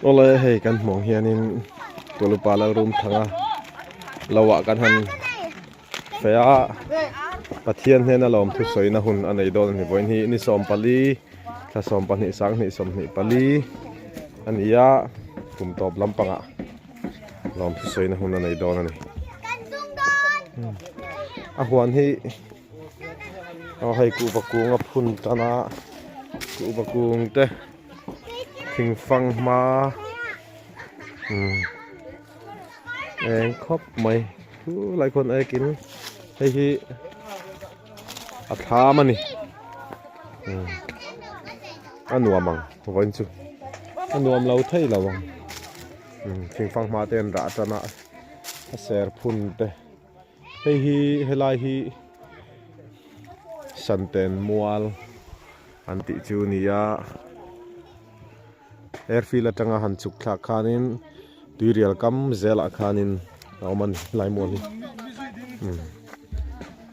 Awle hei kan hmuh ang hianin Tulupa Lalrumthanga lo ah kan han feh a Pathian hnena lawmthu sawina hun a nei dawn a ni vawiin hi ni 14 thla 12 sanghnih 24 a ni a kum tawp lampangah lawmthu sawina hun a nei dawn a ni a huan hi. Aw hei kuhva kung a phun tan a kuhva kung te thing fang hma umm eng khawp mai chu lai khawn ek in hei hi a thlam a ni umm a nuam ang vawiin chu a nuam lo thei lo ang umm thing fang hma te an rah tan a a ser phun te. Hei hi helai hi Santen mual an tih chu a ni a airfield atanga han chhuk thlak khanin tuirial kam zelah khanin a awm a ni helai mual hi umm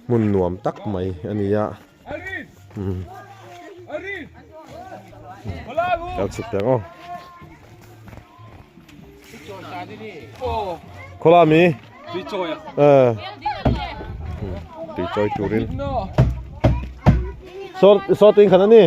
hmun nuam tak mai a ni a umm kal chhuk teh ang aw. Khawla mi tui chawi turin saw saw tin khan ani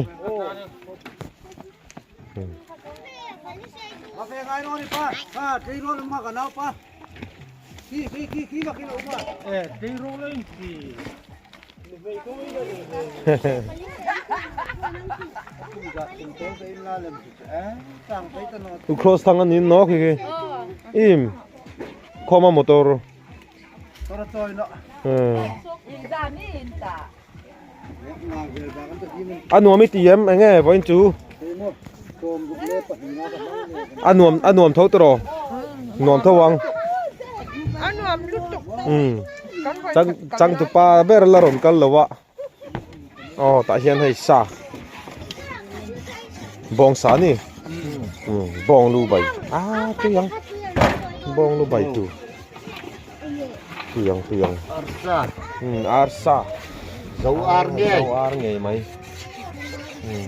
U cross thang an in no khi khi im khawma motor a nuam i ti em enge vawiin chu a nuam a nuam tho tawh rawh nuam tho ang um chang changtupa ber la rawn kal lo a aw tah hian hei sa bawng sa a ni um bawng lu bai a tui ang bawng lu bai tur tui ang tui ang um arsa zo ar ngei zo ar ngei mai um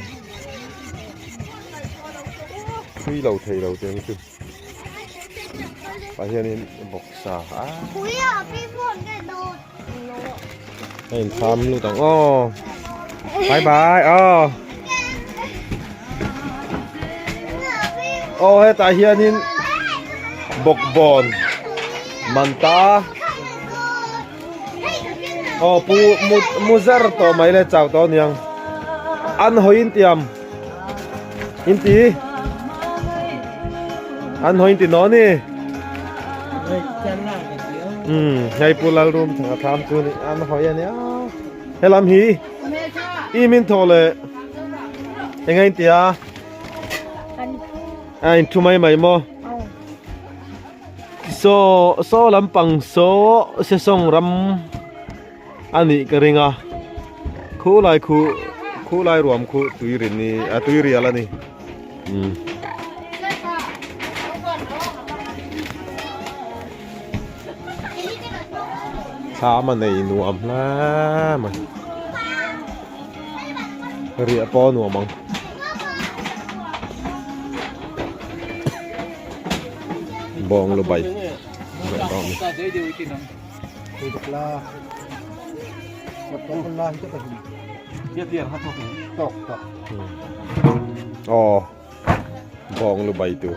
tui lo thei lo te ang chu tah hianin bawksa a a intham lut ang aw bye bye aw aw hetah hianin bawkbawn manta aw pu mu muzar tawh mai le chau tawh aniang an hawi intiam inti an hawi inti naw ni. Um hei pu lal room thang a thlam chu ni an hawi a nia helam hi i min thaw leh eng a in tia a in thu mai mai maw saw saw lampang saw sesawng ram a nih ka ring a khu lai khu khu lai ruam khu tui rin ni a tui rial a ni um. Thlam a nei nuam hle mai riah pawh a nuam ang. Bawng lu bai. Aw bawng lu bai tu.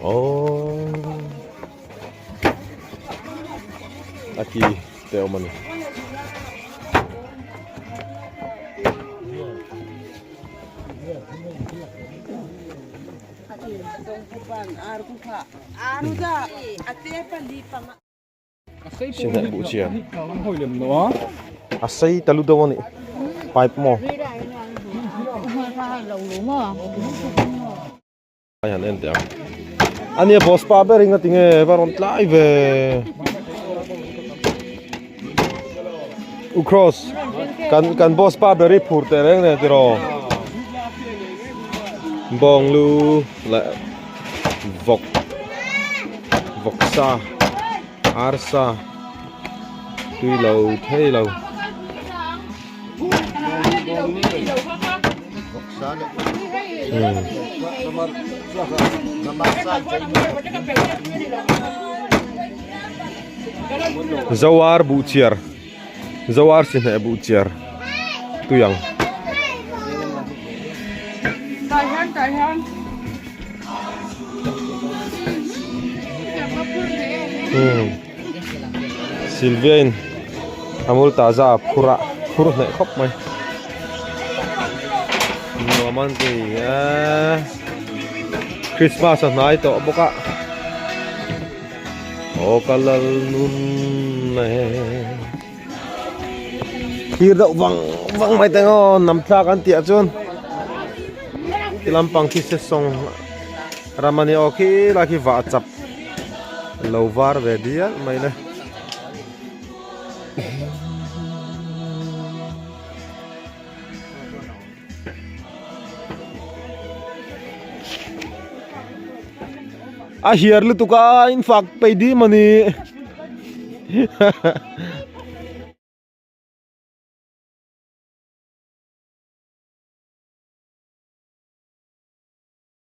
Aw a ki te awm a ni. Singheh buh chian a sei ta lu deuh a ni pipe maw. Ai han en teh ang ania boss pa ber in a ti nge va rawn tlai ve u cross kan kan boss pa ber hi phur teh reng nen tiraw bawng lu leh vawk. Vawksa arsa tui lo thei lo. Zoar buh chiar Zoar chi hneh buh chiar tui ang. Sylvia in Amul taza a phur a phur hneh khawp mai. Nuam an ti a Christmas a hnai tawh bawk a. Aw ka lal nun e. Thlir deuh vang vang mai teng aw nam thlak an tih ah chuan ti lampang khi se sawng ram a nia aw khi lai khi vah chap lo var ve dial mai le. A hiar lutuk a in fak pei dim a ni.